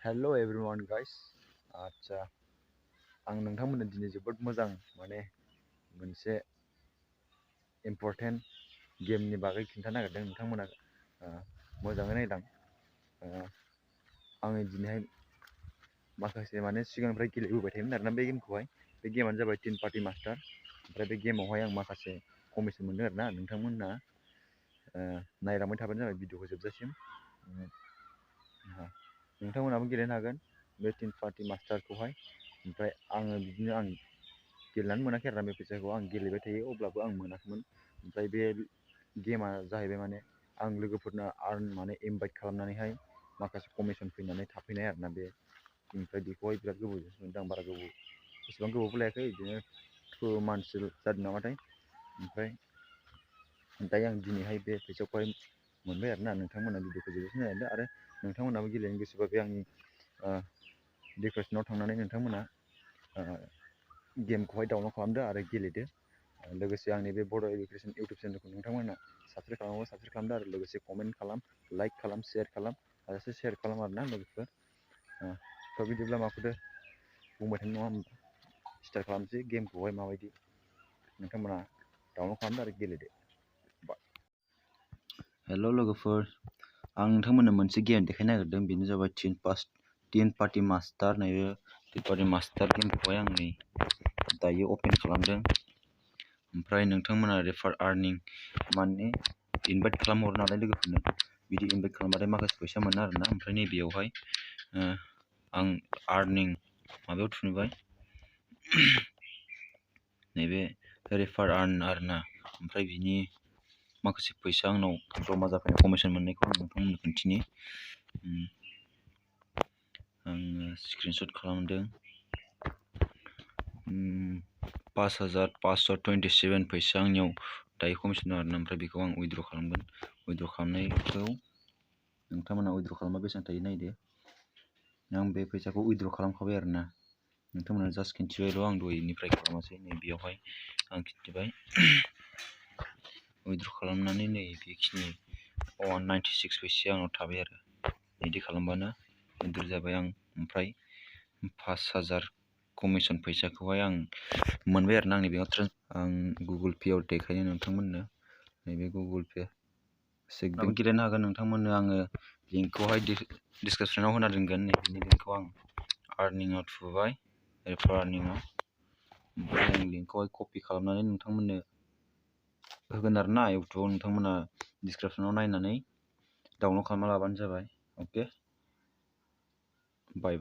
Hello everyone guys. आच्छा आं नोंथांमोननो दिनै जोबोद मोजां माने मोनसे इम्पर्टेन्ट गेमनि बागै खिन्थानो नागिरदों नोंथांमोना मोजाङै नायदां आङो दिनैहाय माखासे माने सिगांनिफ्राय गेलेबोबाय थायोमोन आरोना बे गेमखौहाय बे गेमानो जाबाय टिन पार्टि मास्टार ओमफ्राय बे गेमावहाय आं माखासे कमिसन मोनदों आरोना नोंथांमोना नायलांबाय थाबानो जाबाय भिडिअखौ जोबजासिम नोंथांमोनाबो गेलेनो हागोन बे टिन पार्टि मास्टारखौहाय ओमफ्राय आङो बिदिनो आं गेलेनानै मोनाखै आरोना बे फैसाखौ आं गेलेबाय थायो अब्लाबो आं मोनाखैमोन ओमफ्राय बे गेमा जाहैबाय माने आं लोगोफोरनो माने इनभाइट खालामनानैहाय माखासे कमिसन फैनानै थाफैनाय आरोना बे ओमफ्राय बेखौहाय बिराद गोबावजोंसो मोनदों आं बारा गोबाव एसेबां गोबावबो लायाखै बिदिनो 2 मान्थसो जादों नामाथाय ओमफ्राय दायो आं दिनैहाय बे फैसाखौहाय मोनबाय आरोना नोंथांमोना भिडिअखौ जोबजासिम नायदो आरो नोंथांमोनाबो गेलेनो गोसोबा बे आंनि डिसक्रिपसनाव थांनानै नोंथांमोना गेमखौहाय डाउनलड खालामदो आरो गेलेदो लोगोसे आंनि बे बड' इडुकेसन इउटुब चेनेलखौ नोंथांमोना साबस्क्राइब खालामोबा साबस्क्राइब खालामदो आरो लोगोसे कमेन्ट खालाम लाइक खालाम शेयार खालाम आरो शेयार खालाम आरोना लोगोफोर थ' बिदिब्ला माखौथो बुंबाय थानो नङा होमबा स्टार्ट खालामसै गेमखौहाय माबायदि नोंथांमोना डाउनलड खालामदो आरो गेलेदो हेल' लोगोफोर आं नोंथांमोननो मोनसे गेम देखायनो नागिरदों बेनो जाबाय टिन पार्टि मास्टार नैबे टिन पार्टि मास्टार गेमखौहाय आं नै दायो अपेन खालामदों ओमफ्राय नोंथांमोना रेफार आर्निं माने इनभाइट खालामहरो नालाय लोगोफोरनो बिदि इनभाइट खालामबाथाय माखासे फैसा मोनो आरोना ओमफ्राय नैबेयावहाय आं आर्निं माबायाव थुनबाय नैबे रेफार आर्न आरोना ओमफ्राय बिनि माखासे फैसा आंनाव जमा जाफैनाय कमिसन मोननायखौ आं नोंथांमोननो खोन्थिनि आङो स्क्रिनशट खालामदों 5527 फैसा आंनियाव दायो कमिसन दं आरोना ओमफ्राय बेखौ आं उइथड्र खालामगोन उइथड्र खालामनायखौ नोंथांमोना उइथड्र खालामबा बेसेबां थायो नायदो आं बे फैसाखौ उइथड्र खालामखाबाय आरोना नोंथांमोना जास्ट खिन्थिबायल' आं दहायनिफ्राय खालामासै नै बेयावहाय आं खिन्थिबाय उइथड्र खालामनानै नै बेखिनि 196 फैसाया आंनाव थाबाय आरो बिदि खालामबानो उइथड्र जाबाय आं ओमफ्राय 5000 कमिसन फैसाखौहाय आं मोनबाय आरोना आंनि बेंकआव आं गुगोल पेआव देखायनो नोंथांमोननो नैबे गुगोल पे गेलेनो हागोन नोंथांमोननो आङो लिंकखौहाय डिसक्रिपसनाव होना दोनगोन नैबेनि लिंकखौ आं आर्निंआव थुबाय रेफार आर्निंआव ओमफ्राय आं लिंकखौहाय कपि खालामनानै नोंथांमोननो होगोन आरोना इउटुबाव नोंथांमोना डिसक्रिपसनाव नायनानै डाउनलड खालामना लाबानो जाबाय अके